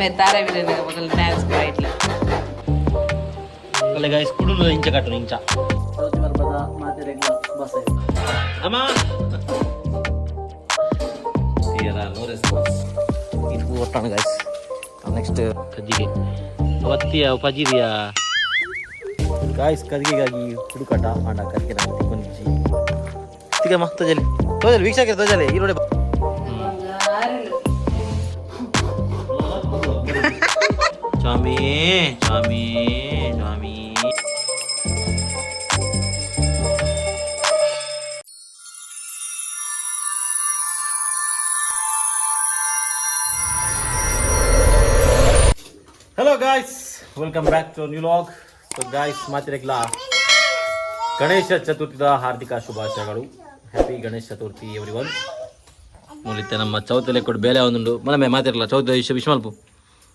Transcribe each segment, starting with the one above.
ಅಮ್ಮೆ ತಾರೆ ಮೊದಲು ಡ್ಯಾನ್ಸ್ ರೈಟ್ಲ. ಅಲ್ಲ ಗೈಸ್, ಕುಡುನು ಇಂಚ ಕಟ್ಟುನು ಇಂಚ. ಚೌತಿ ಪರ್ಬದ ಮಾತೆರೆಗ್ಲ ಶುಭಾಶಯ. ಅಮ್ಮ ತೀರಾ ನೋ ರೆಸ್ಪಾನ್ಸ್. ಇದು ಒಟ್ಟಾಣ ಗೈಸ್. ನೆಕ್ಸ್ಟ್ ಕಜ್ಜಿಗೆ ಅವತ್ತಿಯ ಪಜಿರಿಯ ಗಾಯ್ಸ್. ಕದಿಗೆಗಾಗಿ ಹುಡುಕಾಟ ಆಂಡ ಕದಿಗೆ ನಮಗೆ ತಿಕ್ಕೊಂದಿಜ್ಜಿ. ತಿಕ್ಕಮ್ಮ, ತೋಜಲಿ ತೋಜಲಿ ವೀಕ್ಷಕರು ತೋಜಲಿ ಈ ನೋಡಿ. ಸ್ವಾಮಿ ಸ್ವಾಮಿ ಸ್ವಾಮಿ. Hello guys, welcome back to new vlog. So guys, ಮಾತಿರಕ್ಲ Ganesha ಚತುರ್ಥಿದ ಹಾರ್ದಿಕ ಶುಭಾಶಯಗಳು. Happy Ganesh Chaturthi everyone. ಮುಲಿತೆ ನಮ್ಮ ಚೌತಲೆ ಕೊಡು ಬೇಲೆ ಒಂದುಂಡು ಮನಮೆ ಮಾತಿರಲ್ಲ ಚೌತಿ ವಿಶ್ವ ವಿಶ್ವಲ್ಪು.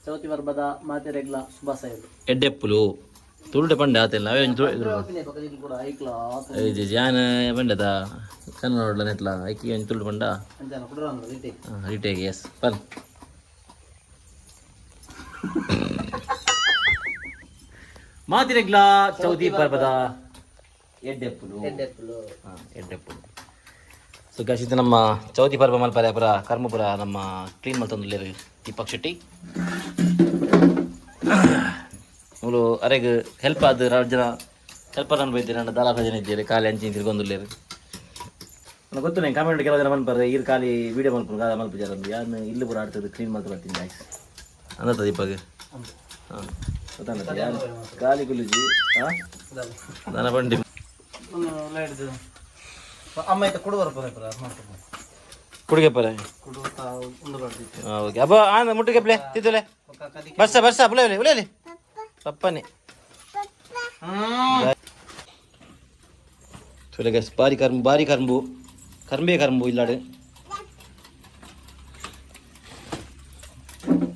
ಚೌತಿ ಪರ್ಬದ ಮಾತೆರೆಗ್ಲ ಶುಭಾಶಯಗಳು. ಎಡ್ಡೆಪ್ಪುಲು ತುಳುಟೆ ಪಂಡೆ ಆತಿಲ್ಲ ಅವೇ ಕೂಡ ಐಕ್ಲ. ಜಾನ ಪಂಡದ ಕನ್ನಡ ನೋಡ್ಲ ನೆಟ್ಲ ಐಕಿ ಒಂಜಿ ತುಳು ಪಂಡ. ಅಂಚನ ಕುಡ್ರ ರೀತಿ. ರಿಟೇಕ್ ಎಸ್ ಪನ್ ಮಾತಿರೆಗ್ಲಾ ಚೌತಿ ಪರ್ಬದ ಎಡ್ಡೆಪ್ಪುಲು. ಎಡ್ಡೆಪ್ಪುಲು. ಎಡ್ಡೆಪ್ಪುಲು. ಸೊ ಗೈಸ್, ಇದು ನಮ್ಮ ಚೌತಿ ಪರ್ಬ ಮಲ್ಪರೆ ಪುರ ಕರ್ಮಪುರ ನಮ್ಮ ಕ್ಲೀನ್ ಮಲ್ತೊಂದುಲ್ಲೆರ್ ದೀಪಕ್ ಶೆಟ್ಟಿ. ಮೂಲು ಅರೆಗ್ ಹೆಲ್ಪ್ ಆದ್ ರಡ್ಡ್ ಜನ ಹೆಲ್ಪರ್ ಅನ್ ಬೈದಿರ. ದಾಲ ಜನ ಇದ್ದೀರಿ ಖಾಲಿ ಅಂಚಿನ ತಿರ್ಗೊಂದುಲ್ಲೆರ್. ನನಗೆ ಗೊತ್ತು, ನಾನು ಕಾಮೆಂಟ್ ಕೆಲವು ಜನ ಮನ್ಪರೆ ಈರ್ ಖಾಲಿ ವೀಡಿಯೋ ಮಲ್ಪುನು ದಾದ ಮಲ್ಪುಜಾರ. ಯಾನ್ ಇಲ್ಲು ಪೂರ ಆಡ್ತದೆ ಕ್ಲೀನ್ ಮಲ್ತು ಬರ್ತೀನಿ ಗಾಯ್ಸ್ ಅಂದತ್ತ ದೀಪಕ್. ಹಾಂ, ಗೊತ್ತಾಗತ್ತ ಯಾನ್ ಖಾಲಿ ಕುಲ್ಲುಜಿ. ಹಾಂ, ದಾನ ಬಂಡಿ. ಒಂದು ಲೈಟ್ ಅಮ್ಮ ಐತೆ ಕುಡು ಬರ್ಪದ ಮಾಡ್ತಾರೆ. ಕುಡುಗೆ ಪರ. ಕುಡು ಒಂದು ಬರ್ತಿತ್ತು. ಓಕೆ, ಅಪ್ಪ ಆಂದ ಮುಟ್ಟಿಗೆ ಪ್ಲೇ ತಿದ್ದುಲೆ. ಕದಿಗೆ. ಬರ್ಸ ಬರ್ಸ ಬುಲೆ ಬುಲೆ ಪಪ್ಪನೆ ತುಲೆ. ಗೈಸ್, ಬಾರಿ ಕರ್ಂಬು, ಬಾರಿ ಕರ್ಂಬು, ಕರ್ಂಬೇ ಕರ್ಂಬು ಇಲ್ಲಾಡು.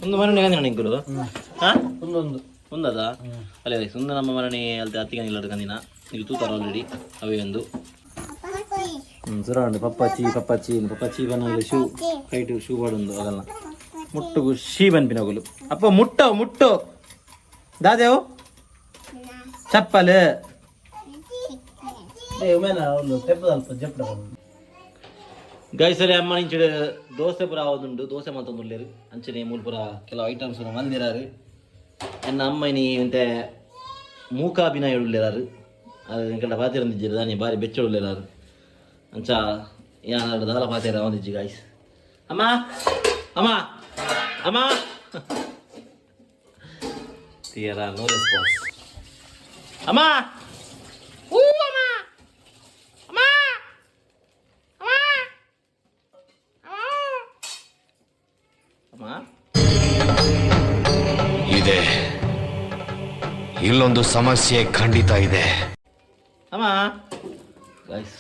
ಒಂದು ಮರಣಿ ಕಂದಿನ ನಿಂಕುಲು. ಹಾ. ಒಂದೊಂದು. ಒಂದದ ಅಲ್ಲೇ ಗೈಸ್, ಒಂದು ನಮ್ಮ ಮರಣಿ ಅಲ್ತೆ ಅತ್ತಿಗೆ ಇಲ್ಲಾಡು ಕಂದಿನ. ನೀವು ತೂತಾರ ಆಲ್ರೆಡಿ ಅವೇ ಒಂದು. ಸುರಾಂಡು ಪಪ್ಪಾಚಿ ಪಪ್ಪಾಚಿ ಪಪ್ಪಾಚಿ ಬನ್ನ ಶೂ ಕೈಟು ಶೂ ಬಾಡೊಂದು ಅದಲ್ಲ ಮುಟ್ಟುಗು ಶೀ ಬನ್ಪಿನಗುಲು. ಅಪ್ಪ ಮುಟ್ಟು ಮುಟ್ಟು ದಾದೇವು ಚಪ್ಪಲ್. ಉಮೇನ ಒಂದು ತೆಪ್ಪದ ಅಲ್ಪ ಜಪ್ಪಡ. ಗೈಸರಿ ಅಮ್ಮ ನಿಂಚಿಡು ದೋಸೆ ಪೂರ ಆವದುಂಡು. ದೋಸೆ ಮಲ್ತೊಂದುಲ್ಲೆರ್. ಅಂಚನೆ ಮೂಲು ಪೂರ ಕೆಲವು ಐಟಮ್ಸ್ ಮಲ್ದಿರಾರು. ಎನ್ನ ಅಮ್ಮ ಇನಿ ಒಂತೆ ಮೂಕಾಭಿನಯ ಉಲ್ಲೆರಾರು. ಅದು ಎಂಕಲ್ನ ಪಾತೆರೊಂದಿಜ್ಜೆರ್ ದಾನಿ ಬಾರಿ ಬೆಚ್ಚಡುಲ್ಲೆರಾರು. ಅಂಚ ಯಾನ್ ದಾಲ ಪಾತೆರ ಆವೊಂದಿಜ್ಜಿ ಗಾಯ್ಸ್. ಅಮ್ಮ ಅಮ್ಮ ಅಮ್ಮ ತೀರಾ ನೋ ರೆಸ್ಪಾನ್ಸ್. ಅಮ್ಮ ಊ ಅಮ್ಮ ಅಮ್ಮ ಅಮ್ಮ ಅಮ್ಮ. ಇದೆ, ಇಲ್ಲೊಂದು ಸಮಸ್ಯೆ ಖಂಡಿತ ಇದೆ. ಅಮ್ಮ ಗೈಸ್,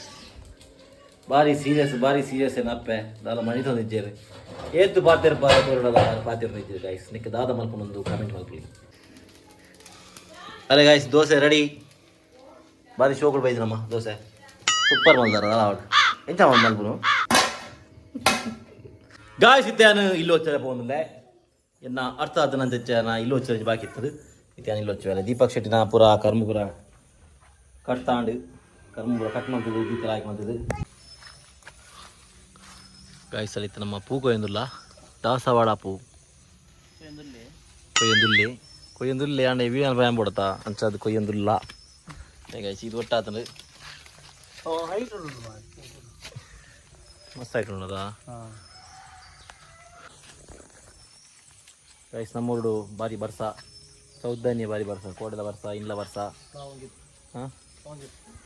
ಬಾರಿ ಸೀರಿಯಸ್, ಬಾರಿ ಸೀರಿಯಸ್ ಏನಪ್ಪೆ ದಾಲ ಮಣಿತೊಂದಿಜ್ಜೆರ್. ಏತು ಪಾತೆರ್ ಪಾತೆರಡಲ ಪಾತೆರ್ ಗೈಸ್. ನಿಕ್ ದಾದ ಮಲ್ಪುನೊಂದು ಕಾಮೆಂಟ್ ಮಲ್ಪುಲಿ. ಅರೆ ಗೈಸ್, ದೋಸೆ ರೆಡಿ. ಬಾರಿ ಶೋಕುಡು ಬೈದಿನಮ್ಮ. ದೋಸೆ ಸೂಪರ್ ಮಲ್ದಾರ ದಾಲ. ಎಂಚ ಮಲ್ಪುನು ಗಾಯ್ಸ್? ಇತ್ತೆ ಇಲ್ಲು వచ్చాರೆ ಪೋಂದುಲ್ಲೆ. ಎನ್ನ ಅರ್ಥ ಆತನಂತ ನಾ ಇಲ್ಲು వచ్చాರೆ ಬಾಕಿ ಇತ್ತದು. ಇತ್ತೆ ಇಲ್ಲು వచ్చేవాರೆ. ದೀಪಕ್ ಶೆಟ್ಟಿನ ಪೂರ ಕರ್ಮ ಪೂರ ಕಟ್ತಾಂಡು. ಕರ್ಮ ಪೂರ ಕಟ್ ಮಲ್ತದು, ದೀಪ ಹಾಕಿ ಮಲ್ತದು. ಗಾಯ್ಸ್, ಅಲ್ಲಿ ನಮ್ಮ ಪೂ ಕೊಯ್ಯೊಂದುಲ್ಲ, ದಾಸವಾಳ ಪೂ ಕೊಯ್ಯೊಂದುಲ್ಲೆ. ಕೊಯ್ಯೊಂದುಲ್ಲೆ ಆಂಡ ಇವಿ ಭಯ ಪೊಡತಾ ಅಂಚ ಅದು ಕೊಯ್ಯೊಂದುಲ್ಲ. ಗಾಯ್ಸ್, ಇದು ಒಟ್ಟಾತಂಡು. ಹೈಟ್ ಉಂಟು. ಮಸ್ತ್ ಆಯ್ತು ಉಂಡದಾ. ಗೈಸ್, ನಮ್ಮೂರುಡು ಬಾರಿ ಬರ್ಸ. ಚೌದಾನ್ಯ ಬಾರಿ ಬರ್ಸ, ಕೋಡೆದ ಬರ್ಸ, ಇಂಡ್ಲ ಬರ್ಸ. ಹಾಂ,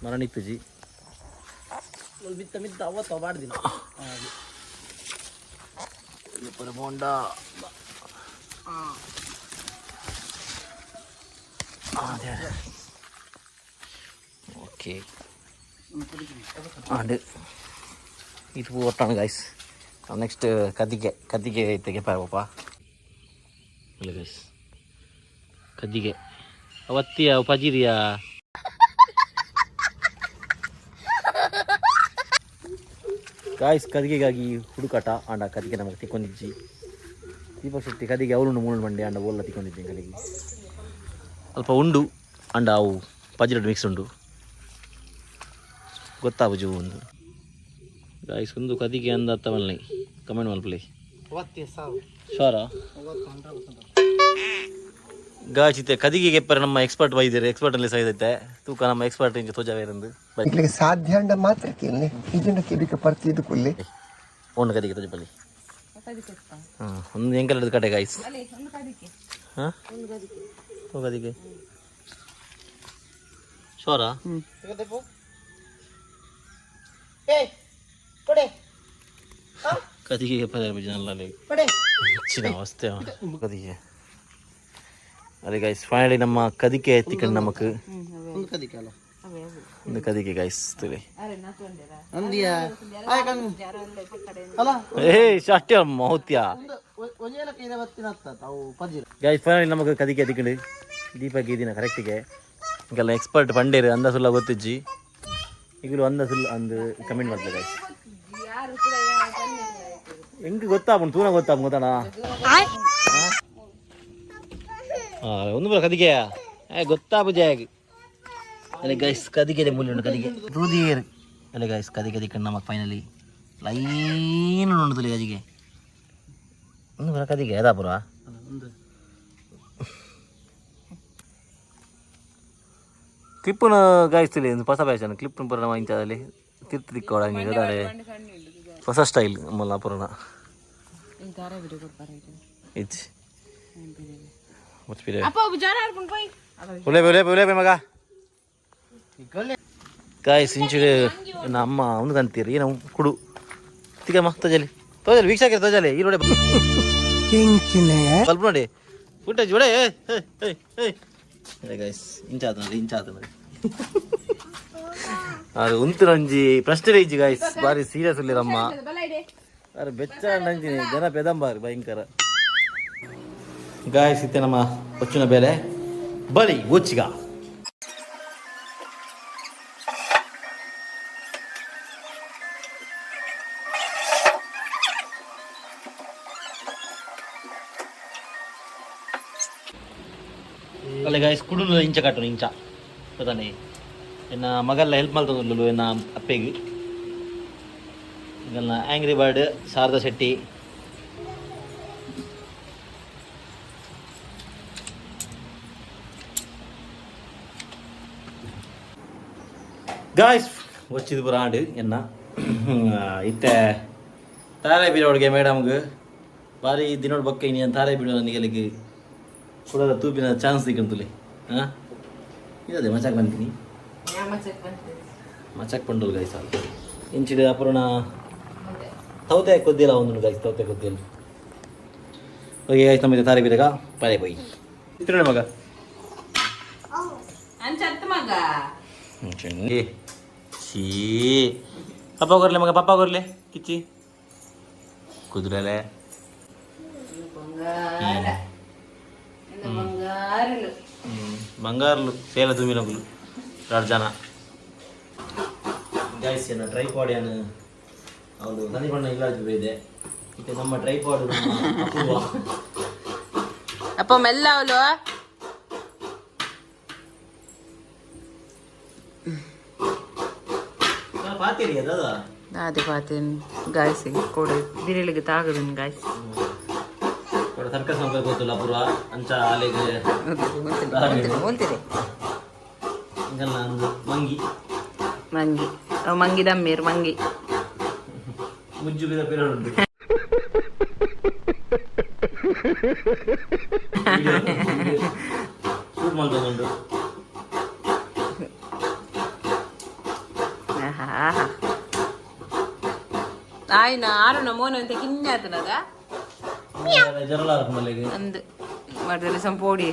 ಮರಣಿತ್ತುಜಿ. ಮಿತ್ತ ಮಿತ್ತ ಅವತ್ತು ಮಾಡ್ದಿನ. ಬೋಂಡ. ಓಕೆ, ಆಂಡ್ ಇದು ಒಟ್ಟಾಣ ಗೈಸ್. ನೆಕ್ಸ್ಟ್ ಕದ್ದಿಗೆ ಕದ್ದಿಗೆ ಇತ್ತೆಗೆ ಪಾಪ ಇಲ್ಲ ಗೈಸ್. ಕದ್ದಿಗೆ ಅವತ್ತಿಯ ಪಜಿರಿಯ ಗಾಯ್ಸ್. ಕದಿಗೆಗಾಗಿ ಹುಡುಕಾಟ ಆಂಡ ಕದಿಗೆ ನಮಗೆ ತಿಕ್ಕೊಂದಿಜ್ಜಿ. ದೀಪಕ್ ಶೆಟ್ಟಿ ಕದಿಗೆ ಅವಳು ಮೂಳು ಮಂಡಿ ಅಂಡ ಓಲ್ಲ ತಿಕ್ಕೊಂಡಿದ್ದೀನಿ ಕಲಿಗೆ ಅಲ್ಪ ಉಂಡು ಅಂಡ ಅವು ಪಜಿರಡ್ ಮಿಕ್ಸ್ ಉಂಡು ಗೊತ್ತಾಪುಜು ಒಂದು ಗಾಯ್ಸ್ ಒಂದು ಕದಿಗೆ ಅಂದ ಅತ್ತ ಮಲ್ನಿ ಕಮೆಂಟ್ ಮಲ್ಪಲಿ. ಒತ್ತಿ ಸಾವು. ಶೋರ ಗಾಚಿತೆ ಕದಿಗೆ ಕೆಪ್ಪರೆ ನಮ್ಮ ಎಕ್ಸ್ಪರ್ಟ್ ಬೈದಿರಿ, ಎಕ್ಸ್ಪರ್ಟ್ ಅಲ್ಲಿ ಸೈದೈತೆ ತೂಕ ನಮ್ಮ ಎಕ್ಸ್ಪರ್ಟ್ ಇಂಚ ತೋಜಾವೇರಂದು. ಇಟ್ಲಿಕ್ಕೆ ಸಾಧ್ಯ ಅಂಡ ಮಾತ್ರ ಕೇಳಿ ಇದನ್ನ ಕಿಬಿಕ ಪರ್ತಿದ್ದು ಕುಲ್ಲಿ. ಒಂದು ಕದಿಗೆ ತೋಜಪಲ್ಲಿ. ಹಾಂ, ಒಂದು ಎಂಕಲ್ ಕಡೆ ಗಾಯ್ಸ್. ಹಾಂ, ಕದಿಗೆ ಶೋರ. ಕದಿಗೆ ಕೆಪ್ಪರೆ ಜನ ಹೆಚ್ಚಿನ ಅವಸ್ಥೆ ಕದಿಗೆ. ಅದೇ ಗೈಸ್, ಫೈನಲಿ ನಮ್ಮ ಕದಿಕೆ ಎತ್ತಿಕೊಂಡು ನಮಕ್. ಒಂದು ಕದಿಕೆ ಅಲ್ಲ? ಒಂದು ಕದಿಕೆ ಗೈಸ್ ತುಲೆ. ಅಂದಿಯಾ ಅಲ್ಲ? ಏ ಶಾಟ್ಯ ಮೌತ್ಯ. ಒಂಜೇಲ ಕೈದ ಬತ್ತಿನ ಅವು ಪಜಿರ. ಗೈಸ್, ಫೈನಲಿ ನಮಗೆ ಕದಿಕೆ ಎತ್ತಿಕೊಂಡು ದೀಪಕ್ ಈ ದಿನ ಕರೆಕ್ಟಿಗೆ. ಈಗೆಲ್ಲ ಎಕ್ಸ್ಪರ್ಟ್ ಪಂಡೇರು ಅಂದ ಸುಲ್ಲ ಗೊತ್ತಿಜ್ಜಿ. ಈಗಲೂ ಅಂದ ಸುಲ್ಲ ಅಂದು ಕಮೆಂಟ್ ಮಾಡ್ತಾರೆ ಗೈಸ್. ಹೆಂಗೆ ಗೊತ್ತಾಪುಂಡು ತೂನ ಗೊತ್ತಾಪು ಗೊತ್ತಾಣ. ಹಾಂ, ಒಂದು ಬರ ಕದಿಗೆ ಏ ಗೊತ್ತಾಪು ಜಾಗ. ಅಲ್ಲ ಗೈಸ್, ಕದಿಗೆ ಮೂಲೆ ಉಂಟು ಕದಿಗೆ ತೂದಿಯೇರು. ಅಲ್ಲ ಗೈಸ್, ಕದಿಗೆ ದಿಕ್ಕಂಡು ನಮಗೆ ಫೈನಲಿ ಲೈನ್ ಉಂಟು ತುಲಿ ಕದಿಗೆ. ಒಂದು ಬರ ಕದಿಗೆ ಅದಾಪುರ. ಒಂದು ಕ್ಲಿಪ್ಪುನ ಗಾಯ್ಸ್ ತುಲಿ ಒಂದು ಹೊಸ ಫ್ಯಾಷನ್ ಕ್ಲಿಪ್ ಪೂರ ನಮ್ಮ ಇಂಚದಲ್ಲಿ ತಿರ್ತು ದಿಕ್ಕೋಡ ಹಂಗೆ ಗೊತ್ತಾರೆ. ಹೊಸ ಸ್ಟೈಲ್ ನಮ್ಮಲ್ಲ ಪುರಾಣ ಇಚ್. ಉಲೇಬೆ ಉಲೇಬೆ ಉಲೇಬೆ ಮಗ. ಗಾಯ್ಸ್, ಇಂಚುಡು ನನ್ನ ಅಮ್ಮ ಒಂದು ಕಂತೀರಿ ಏನು ಕುಡು ತಿಕ್ಕಮ್ಮ ತೋಜಲಿ ತೋಜಲಿ ವೀಕ್ಷಕರು ತೋಜಲಿ ಈ ನೋಡಿ. ಸ್ವಲ್ಪ ನೋಡಿ ಫುಟೇಜ್ ಬಿಡೆ. ಗಾಯ್ಸ್, ಇಂಚಾತ ನೋಡಿ, ಇಂಚಾತ ನೋಡಿ. ಅದು ಉಂತು ನಂಜಿ ಪ್ರಶ್ನೆ ಇಜ್ಜಿ ಗಾಯ್ಸ್. ಬಾರಿ ಸೀರಿಯಸ್ ಉಲ್ಲೇರಮ್ಮ. ಅರೆ ಬೆಚ್ಚ ನಂಜಿನಿ ಜನ ಪೆದಂಬಾರಿ ಭಯಂಕರ. ಗಾಯ್ಸ್, ಇತ್ತೆ ನಮ್ಮ ಹೊಚ್ಚಿನ ಬೆಲೆ ಬಲಿ ಒಚ್ಚಿಗ. ಅಲ್ಲ ಗಾಯ್ಸ್, ಕುಡುಲು ಇಂಚ ಕಟ್ಟುನು ಇಂಚ ಗೊತ್ತಾನೆ. ಎನ್ನ ಮಗಲ್ಲ ಹೆಲ್ಪ್ ಮಲ್ತೊಂದುಲ್ಲು ಎನ್ನ ಅಪ್ಪೆಗ್. ಇದನ್ನ angry bird Sharada Shetty. Guys, వచ్చిಂದು ಪೂರ ಆಂಡ್ ಎನ್ನ ಇತ್ತೆ ತಾರೆ ಬೀರೋಡ್ಗೆ ಮೇಡಮ್ಗೆ ಬಾರಿ ದಿನೋಡ್ ಬೊಕ್ಕ ಇನಿ ತಾರೆ ಬೀಡೋ ನನಗೆ ಕುಡದ ತೂಪಿನ ಚಾನ್ಸ್ ದಿಕ್ಕಂತುಲಿ. ಹಾಂ, ಇದೇ ಮಚಾಕ್ ಬಂತೀನಿ ಮಚಾಕ್ ಪಂಡೋಲ್ ಗಾಯ್ಸ್. ಅದು ಇಂಚಿಡು ಅಪುರಣ ತೌತೆ ಕೊದ್ದಿಲ್ಲ ಒಂದು ಗಾಯ್ಸ್, ತೌತೆ ಕೊದ್ದಿಲ್ಲ. ಓಕೆ ಗಾಯ್ಸ್, ನಮ್ಮ ತಾರೆ ಬೀರಗ ಪಾರೆ ಪೋಯಿ ತಿರುಣ ಮಗ. ಅಂಚತ್ತು ಮಗ. ಚೀ ಪಪ್ಪ ಕೊರ್ಲೆ ಮಗ, ಪಪ್ಪ ಕೊರ್ಲೆ ಕಿಚ್ಚಿ ಕುದುರೆಲೆ. ಬಂಗಾರ ಬಂಗಾರಲು. ಬಂಗಾರಲು ಸೇಲ ದುಮಿನಗುಲು ಎರಡು ಜನ. ಗಾಯ್ಸ್, ಏನ ಟ್ರೈಪಾಡ್ ಏನು ಅವಳು ತಂದಿ ಬಣ್ಣ ಇಲ್ಲ ಇದೆ. ಮತ್ತೆ ನಮ್ಮ ಟ್ರೈಪಾಡ್ ಅಪೂರ್ವ. ಅಪ್ಪ ಮೆಲ್ಲ ಅವಳು. ಪಾತೀರಿ ಅದ. ಅದೇ ಪಾತೇನ್ ಗಾಯ್ಸ್, ಕೊಡು ಬಿರಿಳಿಗೆ ತಾಗದನ್ ಗಾಯ್ಸ್. ಸರ್ಕಸ್ ನೌಕರಿ ಗೊತ್ತಿಲ್ಲ ಅಪೂರ್ವ ಅಂಚ ಅಲ್ಲಿಗೆ. ಓಲ್ತಿದೆ. ಹಿಂಗಲ್ಲ ಒಂದು ಮಂಗಿ. ಮಂಗಿ ಅವು ಮಂಗಿ ದಮ್ಮೀರ್ ಮಂಗಿ. ಮುಜ್ಜು ಬಿದ ಪಿರಡ್ ಉಂಟು. ಶೂಟ್ ಮಾಡ್ಕೊಂಡು. ಆಯ್ನ ಆರುನ ಮೋನ ಅಂತ ಕಿನ್ಯಾತನದ. ಜರಲ ಮಲ್ಲಿಗೆ. ಅಂದ್ ಮಾಡ್ದಲ್ಲಿ ಸಂಪೋಡಿ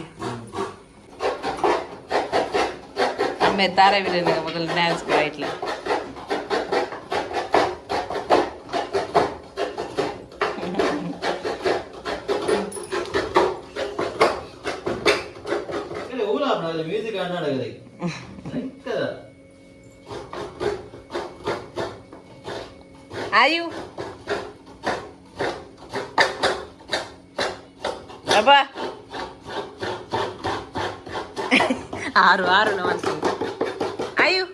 ಅಮ್ಮೆ ತಾರೆ ಬಿಡ ಮೊದಲು ಡ್ಯಾನ್ಸ್ ಕೂಡ ಇಟ್ಲ. ಮ್ಯೂಸಿಕ್ ಆಯು. ಅಪ್ಪ ಆರು ಆರು ನಮಸ್ತೆ ಅಯ್ಯೋ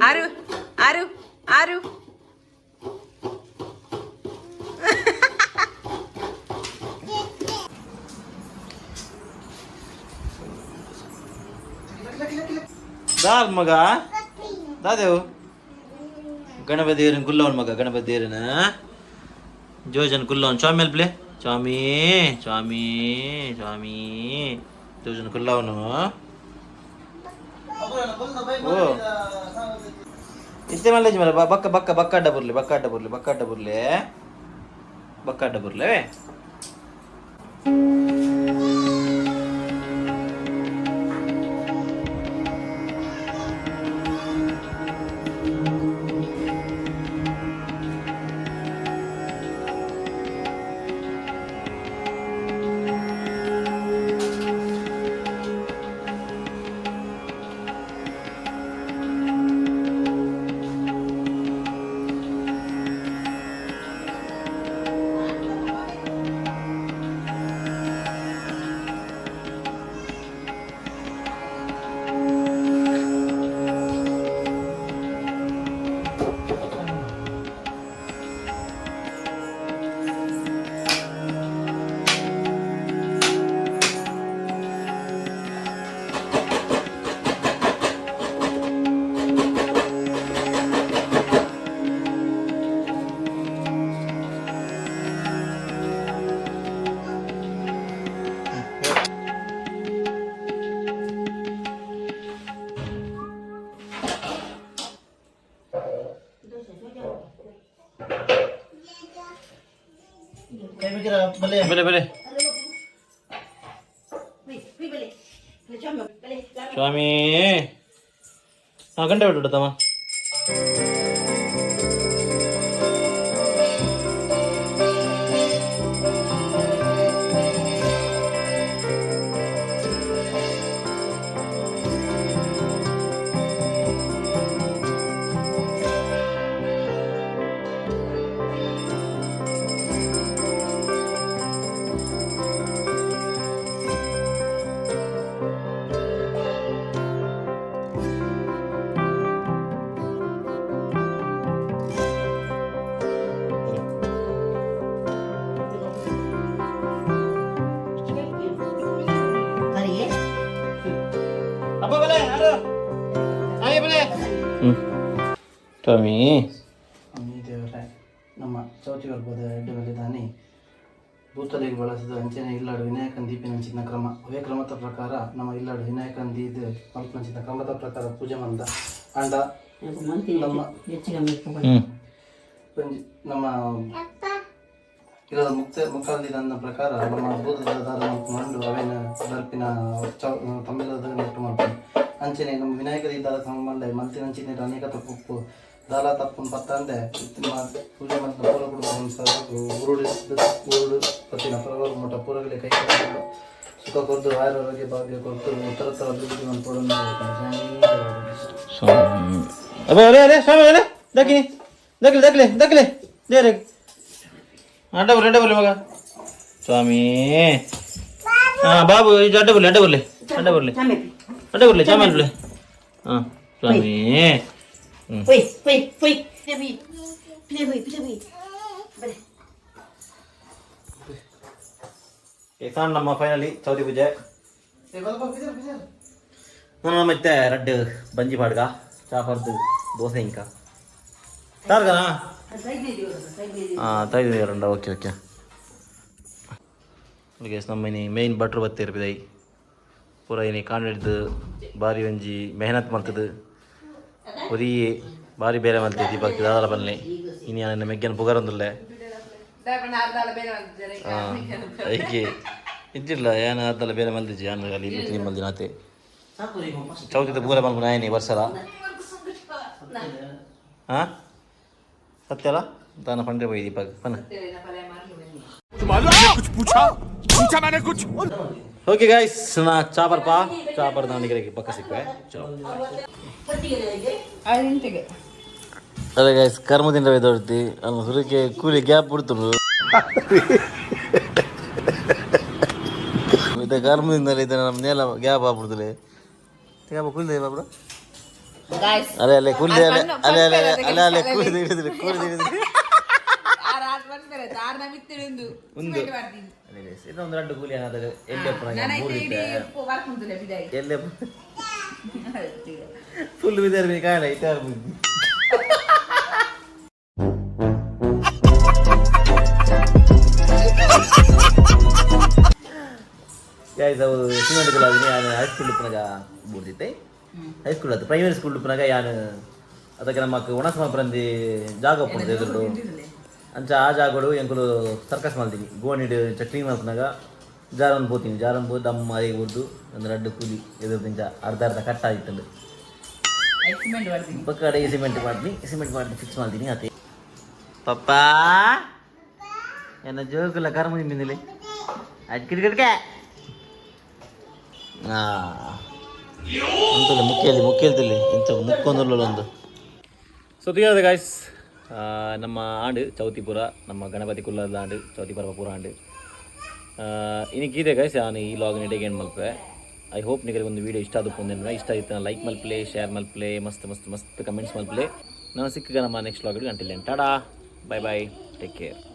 ಆರು ಆರು ಆರು ದಾರ್ ಮಗ ದಾದೇವು ಗಣಪತಿ ದೇವರನ್ ಕುಲ್ಲವನ್ ಮಗ ಗಣಪತಿ ದೇವರನ ಜೋಜನ್ ಕುಲ್ಲವನ್ ಸ್ವಾಮಿ ಅಲ್ಪ್ಲೆ ಸ್ವಾಮಿ ಸ್ವಾಮಿ ಸ್ವಾಮಿ ಜೋಜನ್ ಕುಲ್ಲವನು ಓ ಇತ್ತೆ ಮಲ್ಲೇಜ್ ಮರ ಬಕ್ಕ ಬಕ್ಕ ಬಕ್ಕ ಅಡ್ಡ ಬುರ್ಲಿ ಬಕ್ಕ ಅಡ್ಡ ಬುರ್ಲಿ ಬಕ್ಕ ಅಡ್ಡ ಬುರ್ಲಿ ಬಕ್ಕ ಅಡ್ಡ ಬುರ್ಲೆ ಬಲೆ ಬಲೆ ಸ್ವಾಮಿ ಹಾ ಗಂಟೆ ಬಿಟ್ಟು ತಮ್ಮ ಸ್ವಾಮಿ ದೇವರೇ ನಮ್ಮ ಚೌತಿ ಬರ್ಬೋದ ಎಡ್ಡೆ ಭೂತಲೆಗೆ ಬಳಸಿದ ಅಂಚನೆ ಇಲ್ಲಾಡು ವಿನಾಯಕನ ದೀಪಿನಂಚಿನ ಕ್ರಮ ಅವೇ ಕ್ರಮದ ಪ್ರಕಾರ ನಮ್ಮ ಇಲ್ಲಾಡು ವಿನಾಯಕನ ದೀದ ಮಲ್ಪನಂಚಿನ ಕ್ರಮದ ಪ್ರಕಾರ ಪೂಜೆ ಮಂದ ಅಂಡ ನಮ್ಮ ನಮ್ಮ ಇಲ್ಲದ ಮುಕ್ತ ಮುಕ್ಕಾಲ್ದಿ ಪ್ರಕಾರ ನಮ್ಮ ಭೂತದ ದಾರ ಮಂಡು ಅವೇನ ದರ್ಪಿನ ಚೌ ತಮ್ಮೆಲ್ಲದ ನೆಟ್ಟು ಮಲ್ಪು ಅಂಚನೆ ನಮ್ಮ ವಿನಾಯಕದ ಇದ್ದಾದ ಕ್ರಮ ಮಂಡೆ ಮಲ್ತಿನಂಚಿನ ಅನೇಕ ತಪ್ಪು ದಾಲ ತಪ್ಪು ಪತ್ತಂದೆ ಪೂಜೆ ಮಂತ್ರ ಪೂರ ಕುಟುಂಬ ಉರುಡು ಉರುಡು ಪತ್ತಿನ ಪರವರು ಮಠ ಪೂರಗಲೆ ಕೈ ಸುಖ ಕೊದ್ದು ಆಯುರಾರೋಗ್ಯ ಭಾಗ್ಯ ಕೊಟ್ಟು ಉತ್ತರ ಉತ್ತರ ಅಭಿವೃದ್ಧಿ ಮಲ್ಪೊಡನ್ನು ಅರೆ ಅರೆ ಅರೆ ಸ್ವಾಮಿ ಅರೆ ದಕ್ಕಿನಿ ದಕ್ಲಿ ದಕ್ಲಿ ದಕ್ಲಿ ದೇರೆ ಅಡ್ಡ ಬರ್ಲಿ ಅಡ್ಡ ಬರ್ಲಿ ಮಗ ಸ್ವಾಮಿ ಹಾ ಬಾಬು ಇದು ಅಡ್ಡ ಬರ್ಲಿ ಅಡ್ಡ ಬರ್ಲಿ ಅಡ್ಡ ಬರ್ಲಿ ಅಡ್ಡ ಬರ್ಲಿ ಚಾಮೇಲೆ ಬರ್ಲಿ ಹಾ ಸ್ವಾಮಿ ಸಣ್ಣ ನಮ್ಮ ಫೈನಲಿ ಚೌತಿ ಪೂಜೆ ನಾನು ಮತ್ತೆ ರಡ್ಡು ಬಂಜಿ ಪಾಡ್ಗ ಚಾಪರ್ದು ದೋಸೆ ಇಂಕ ತಾರ್ಗನಾ ಹಾಂ ತೈದು ಓಕೆ ಓಕೆ ಓಕೆ ನಮ್ಮ ಇನಿ ಮೇಯ್ನ್ ಭಟ್ರು ಬತ್ತೇರ್ ಪೂರ ಇನಿ ಕಾಂಡೆಡ್ದು ಬಾರಿ ಒಂಜಿ ಮೆಹನತ್ ಮಲ್ತದು ಒರಿ ಬಾರಿ ಬೇರೆ ಮಲ್ತೆ ದೀಪಕ್ ದಾದಾಲ ಬನ್ನಿ ಇನಿ ನನ್ನ ಮೆಗ್ಗನ ಪುಗರೊಂದುಲ್ಲೆ ಐಕೆ ಇಜ್ಜಿಲ್ಲ ಏನ ಆತಲ್ಲ ಬೇರೆ ಮಲ್ದಿಜ್ಜಿ ಯಾನ್ ಅಲ್ಲಿ ಇಲ್ಲಿ ಕ್ಲೀನ್ ಮಲ್ದಿನ ಆತೆ ಚೌತಿದ ಪೂರ ಮಲ್ಪುನ ಆಯ್ನಿ ವರ್ಷಲ ಹಾಂ ಸತ್ಯಲ್ಲ ತಾನ ಪಂಡ್ರೆ ಪೋಯಿ ದೀಪಕ್ ಪನ್ನ कुछ पूछा पूछा मैंने कुछ। ಓಕೆ ಗಾಯ್ಸ್, ನಾ ಚಾಪರ್ ಪಾ ಚಾಪರ್ ದಾವಣಗೆರೆಗೆ ಪಕ್ಕ ಸಿಕ್ಕುವೆ. ಚಲೋ. ಐದಿಂಟಿಗೆ. ಅದೇ ಗಾಯ್ಸ್, ಕರ್ಮದಿಂದ ದೊಡ್ತಿ ಅಲ್ಲ ಸುರಕ್ಕೆ ಕೂಲಿ ಗ್ಯಾಪ್ ಬಿಡ್ತರು. ಇದು ಕರ್ಮದಿಂದಲೇ ಇದು ನಮ್ಮ ನೇಲ ಗ್ಯಾಪ್ ಆಗ್ಬಿಡ್ತದೆ. ಕೂಲಿ ಬಾಬು. ಗಾಯ್ಸ್. ಅಲ್ಲೇ ಅಲ್ಲೇ ಕೂಲಿ, ಅಲ್ಲೇ ಅಲ್ಲೇ ಅಲ್ಲೇ ಅಲ್ಲೇ ಅಲ್ಲೇ ಕೂಲಿ ಹಿಡಿದ್ರಿ, ಕೂಲಿ ಹಿಡಿದ್ರಿ. ಒಂದು ಇನ್ನೊಂದು ರಡ್ಡು ಕೂಲಿ ಏನಾದ್ರೆ ಎಲ್ಲಿ ಎಲ್ಲಿ ಫುಲ್ ಬಿದ್ದಾರ ಕಾರಣ ಇತ್ತಾರ. ಗೈಸ್, ಅವು ಸಿಮೆಂಟ್ ಗುಲಾಬಿನಿ. ಯಾನು ಹೈಸ್ಕೂಲ್ ಉಪ್ಪನಾಗ ಬೂರ್ದಿತ್ತೆ. ಹೈಸ್ಕೂಲ್ ಅದು ಪ್ರೈಮರಿ ಸ್ಕೂಲ್ ಉಪ್ಪನಾಗ ಯಾನು ಅದಕ್ಕೆ ನಮ್ಮಕ್ ಒಣಸಮ ಪ್ರಂದಿ ಜಾಗ ಉಪ್ಪುಂಡು ಎದುರು. ಅಂಚ ಆ ಜಾಗಡು ಎಂಕುಲು ಸರ್ಕಸ್ ಮಾಡ್ತೀನಿ. ಗೋಣಿಡ್ ಕ್ಲೀನ್ ಮಲ್ಪನಾಗ ಜಾರನ್ ಪೋತೀನಿ. ಜಾರನ್ ಪೋ ದಮ್ಮ ಅದೇ ಊರ್ದು ಒಂದು ರಡ್ಡು ಕೂಲಿ ಎದುರು ಇಂಚ ಅರ್ಧ ಅರ್ಧ ಕಟ್ ಆಗಿತ್ತಂಡು. ಸಿಮೆಂಟ್ ಮಾಡ್ತೀನಿ. ಪಕ್ಕ ಅಡಿಗೆ ಸಿಮೆಂಟ್ ಮಾಡ್ತೀನಿ, ಸಿಮೆಂಟ್ ಮಾಡಿ ಫಿಕ್ಸ್ ಮಾಡ್ತೀನಿ. ಅದೇ ಪಪ್ಪಾ ಎನ್ನ ಜೋಕುಲ ಕರ್ಮ ನಿಂದಿಲೆ ಅಡ್ಕಿಡ್ಕಡ್ಕೆ. ಅಂತಲ್ಲ ಮುಖ್ಯಲ್ಲಿ ಮುಖ್ಯದಲ್ಲಿ ಇಂಥ ಮುಕ್ಕೊಂದುಲ್ಲ ಒಂದು. ಸೊ ತಿಳಿಯೋದು ಗಾಯ್ಸ್, ನಮ್ಮ ಆಂಡು ಚೌತಿಪುರ, ನಮ್ಮ ಗಣಪತಿ ಕುಲ್ಲದ ಆಂಡು ಚೌತಿ ಪರ್ವ ಪೂರ ಆಂಡು ಇನ್ನಿಗಿದೆ ಗಾಯ್ಸ್. ನಾನು ಈ ಲಾಗ್ ನೆಡೆಗೆ ಏನು ಮಲ್ಪೆ. I hope ನಿಮಗೆ ಒಂದು ವೀಡಿಯೋ ಇಷ್ಟ ಆದಕ್ಕೆ ಒಂದೇನು ಇಷ್ಟ ಆಯ್ತು, ಲೈಕ್ ಮಲ್ಪ್ಲೆ, ಶೇರ್ ಮಲ್ಪ್ಲೆ, ಮಸ್ತ್ ಮಸ್ತ್ ಮಸ್ತ್ ಕಮೆಂಟ್ಸ್ ಮಲ್ಪ್ಲೆ. ನಾನು ಸಿಕ್ಕ ನಮ್ಮ ನೆಕ್ಸ್ಟ್ ಲಾಗ್. ಗಂಟಿಲ್ಲ, ಟಾಡಾ, bye bye, take care.